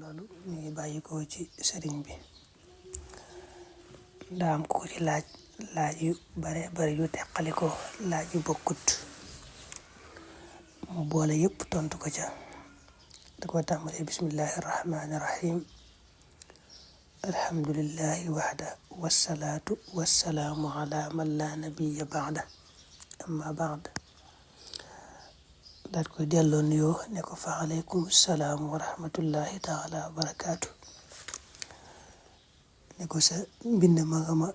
loolu ñu ngi bàyyi ko ci sëriñ bi daa am ko ci laaj yu bare bare yu teqali ko laaj yu bokkut mu boole yëpp tontu ko ca da ko tàmbalee bismillahi rahmaani rahim alhamdulillahi waxda wassalaatu wassalaamu ala man la nabiya baada amma baad daat koy delloo nuyoo ne ko fa aleykum salaam wa rahmatullahi taala wa barakaatu ne ko sa mbind ma nga ma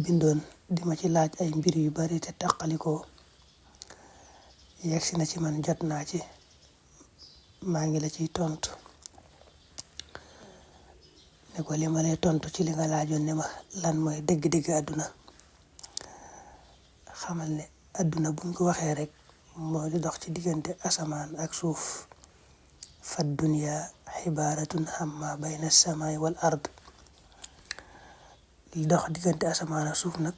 bindoon di ma ci laaj ay mbir yu bari te taqalikoo yegsi na ci man jot naa ci maa ngi la ciy tontu ne ko li ma lay tontu ci li nga laajoon ne ma lan mooy dëgg-dëgg àdduna xamal ne àdduna buñ ko waxee rek moo di dox ci diggante asamaan ak suuf fa dunya xibaaratun amma bayna samaay wal ard li dox diggante asamaan ak suuf nag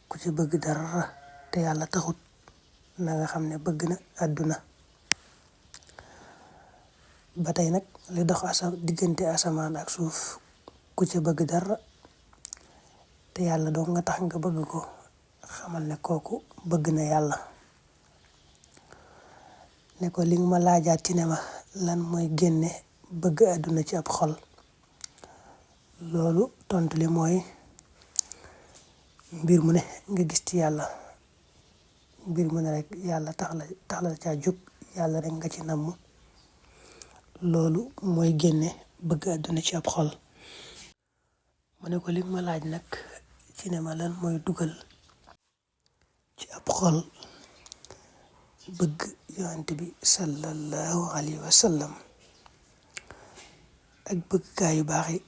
ku ci bëgg dara te yàlla taxut na nga xam ne bëgg na àdduna ba tey nag li dox diggante asamaan ak suuf ku ci bëgg dara te yàlla doo nga tax nga bëgg ko xamal ne kooku bëgg na yàlla ne ko li nga ma laajaat ci ne ma lan mooy génne bëgg àdduna ci ab xol loolu tontu li mooy mbir mu ne nga gis ci yàlla mbir mu ne rek yàlla tax la caa jóg yàlla rek nga ci namm loolu mooy génne bëgg àdduna ci ab xol mu ne ko li ma laaj nag ci ne ma lan mooy dugal ci ab xol bëgg yonent bi sallallahu alayhi wa sallam ak bëgg gaa yu baax yi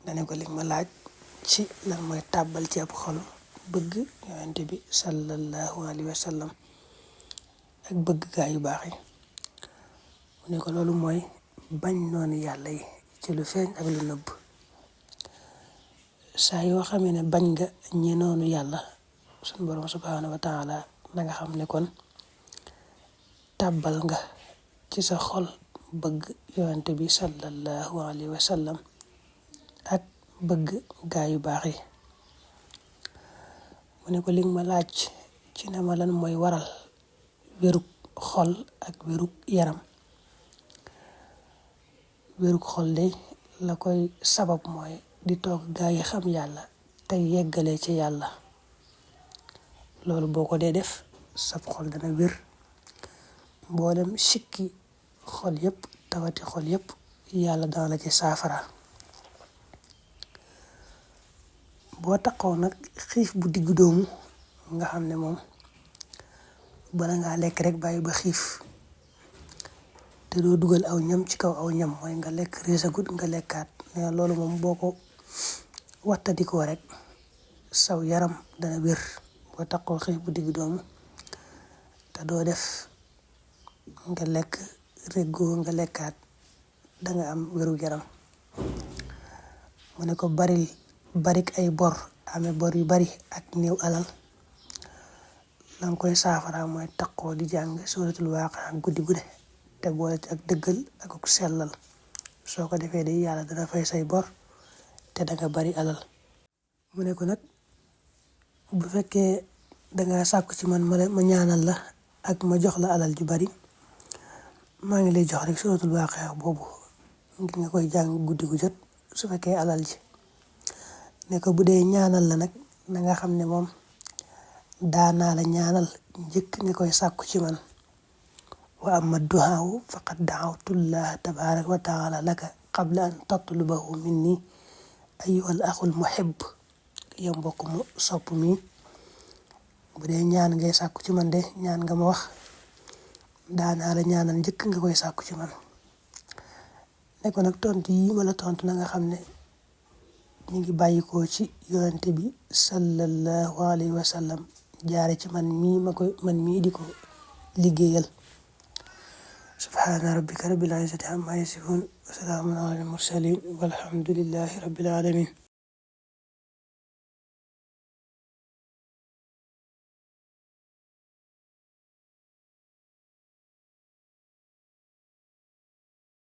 dane ko li ma laaj ci lan mooy tàbbal ci ab xol bëgg yonent bi sallallahu alayhi wa sallam ak bëgg gaa yu baax yi mu ne ko loolu mooy bañ noonu yàlla yi ci lu feeñ ak lu nëbb saa yoo xamee ne bañ nga ñi noonu yàlla suñu borom subhaanahu wa taala na nga xam ne kon tàbbal nga ci sa xol bëgg yonent bi sallallahu alayhi wa sallam ak bëgg gaa yu baax yi mu ne ko li ma laaj ci ne ma lan mooy waral wérug xol ak wérug yaram wérug xol de la koy sabab mooy di toog gaa yi xam yàlla tey yeggalee ci yàlla loolu boo ko dee def sab xol dana wér mboolem sikki xol yépp tawati xol yépp yàlla dana la ci saafara boo taxaw nag xiif bu diggu doomu nga xam ne moom bala ngaa lekk rek bàyyi ba xiif te doo dugal aw ñam ci kaw aw ñam mooy nga lekk reesagut nga lekkaat mais loolu moom boo ko wattadikoo rek saw yaram dana wér boo taxaw xiif bu diggu doomu te doo def nga lekk reggoo nga lekkaat danga am wéru yaram mu ne ko barik ay bor amee bor yu bari ak néew alal la nga koy saafara mooy taqoo di jàng suuratul Waaqia guddi gu ne te boole ci ak dëggal ak ak sellal soo ko defee day yàlla dana fay say bor te danga bari alal mu ne ko nag bu fekkee danga sàkku ci man ma ñaanal la ak ma jox la alal ju bari maa ngi lay jox rek suuratul Waaqia boobu ngir nga koy jàng guddi gu jot su fekkee alal ji ne ko bu dee ñaanal la nag na nga xam ne moom daanaa la ñaanal njëkk nga koy sàkku ci man wa amma duhaawu faqad daawtullaha tabaraka wa taala laka qabla an tatlubahu minni ayyuhal axul muhibb yow mbokk mu sopp mi bu dee ñaan ngay sàkku ci man de ñaan nga ma wax daanaa la ñaanal njëkk nga koy sàkku ci man ne ko nag tontu yi ma la tontu na nga xam ne ñu ngi bàyyikoo ci yonent bi sallallahu alayhi wa sallam jaare ci man mii di ko liggéeyal subhaana rabbika rabbil izzati amma yasifun wa salaamun alal mursalin walhamdulillahi rabbil alamin